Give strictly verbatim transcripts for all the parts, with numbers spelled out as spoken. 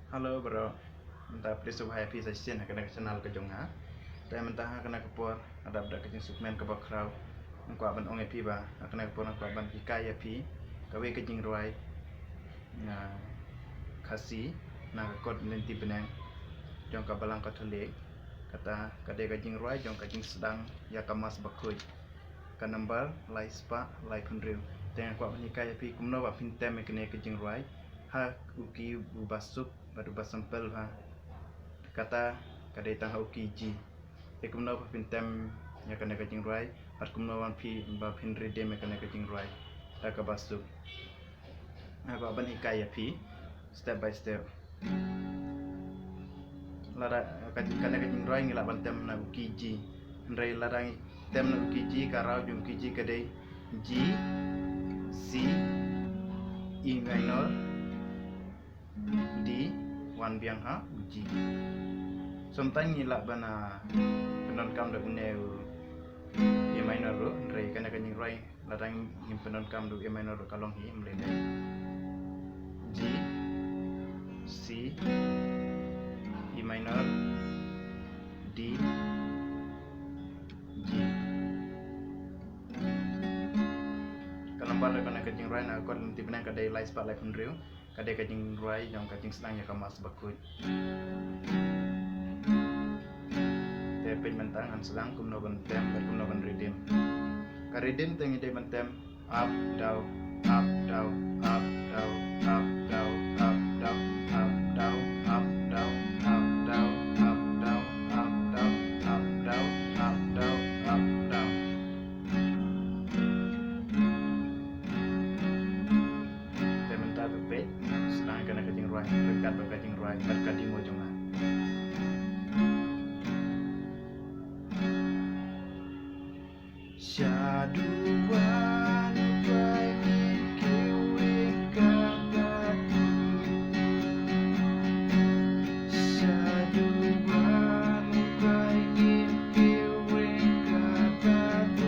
Hello bro. Mynta phi sngewbha ïa phi sa shisien ha kane ka channel ka jong nga. Te mynta ha kane ka por, hadap da ka jingsngewkmen kaba khraw, nga kwah ban ong ïa phi ba ha kane ka por nga kwah ban hikai ïa phi kawei ka jingrwai, ah, Khasi na ka kot lynti bneng jong ka Balang Katholik. Kata ka dei ka jingrwai jong ka jingsdang ïa ka Mass Bakhuid, ka number lai spah laiphew hynriew. Te nga kwah ban hikai ïa phi kumno ba phin tem ïa kane ka jingrwai ha u key uba suk bad uba simple bha. Kata ka dei tang ha u key G. Te kumno ba phin tem ïa kane ka jingrwai bad kumno ba phi, ba phin riddim ïa kane ka jingrwai da kaba suk. Nga kwah ban hikai ïa phi step by step. Lada ka, kane ka jingrwai ngi lah ban tem na u key G. Hynrei lada ngi tem na u key G, ka raw jong u key G ka dei G, C, E minor, D, wan biang ha u G. Sometimes ngi lah ban, ah, pyndonkam da une u E minor ruh, hynrei kane ka jingrwai lada ngim pyndonkam da u E minor ruh ka long hi, ym lei lei. G, C, E minor, D, G. Ka number jong kane ka jingrwai na ka kot lynti bneng ka dei lai spah laiphew hynriew. Ka dei ka jingrwai jong ka jingsdang ïa ka Mass Bakhuid. Te peit mynta ngan sdang kumno ban tem bad kumno ban riddim. Ka riddim te ngi dei ban tem up, down, up, down, up, down, up, down, up, down, up, down, up, down, up, down, up, down, up, down, up, down, up, down, up, down. Te mynta phi peit, sdang kane ka jingrwai ryngkat bad ka jingrwai bad ka demo jong nga. Shaduwan u Trai ngin kiew ryngkat bad u. Shaduwan u Trai ngin kiew ryngkat bad u.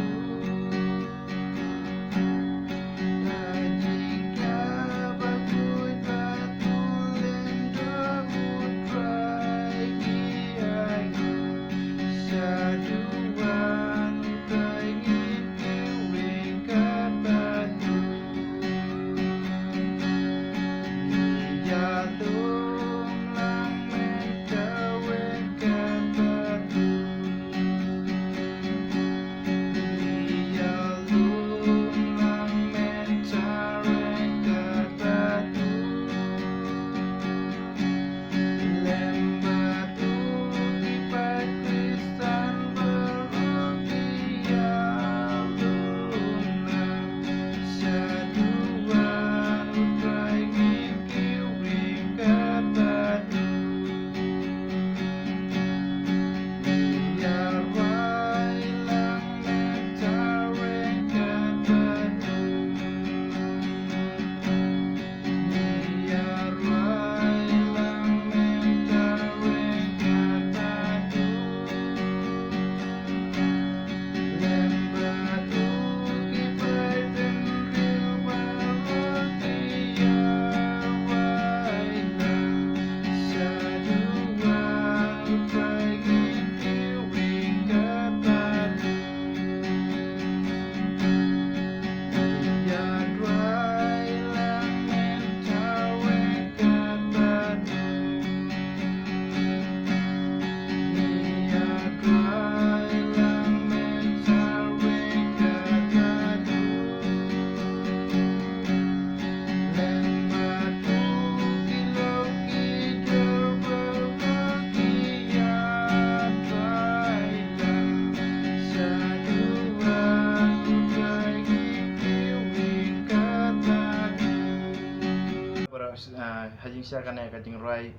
Para, ah, ha jingshisha kane ka jingrwai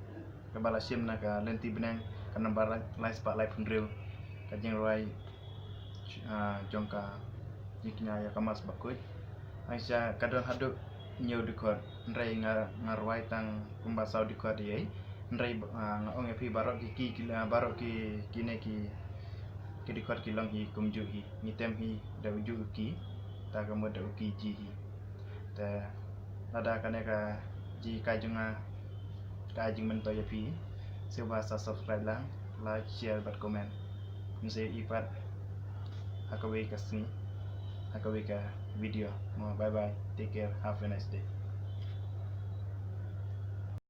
kaba la shim na ka lynti bneng, ka number lai, lai spah laiphew hynriew, ka jingrwai, ah, jong ka jingkñia ïa ka Mass Bakhuid. Ha jingshisha ka don haduh hynñiew dkhot, hynrei nga, nga rwai tang kumba saw dkhot ïa. Hynrei, ah, nga ong ïa phi baroh ki, ki, ki, ah, baroh ki, kine ki, ki dkhot ki long hi kumjuh hi. Ngi tem hi da ujuh u key, ta ka mut da u key G hi. Te lada kane ka jinghikai jong nga ka jingmyntoi ïa phi. Sngewbha sa subscribe lang, like, share bad comment. Ngin sa ïohi pat ha kawei ka sngi, ha kawei ka video. Mo, bye bye, take care, have a nice day.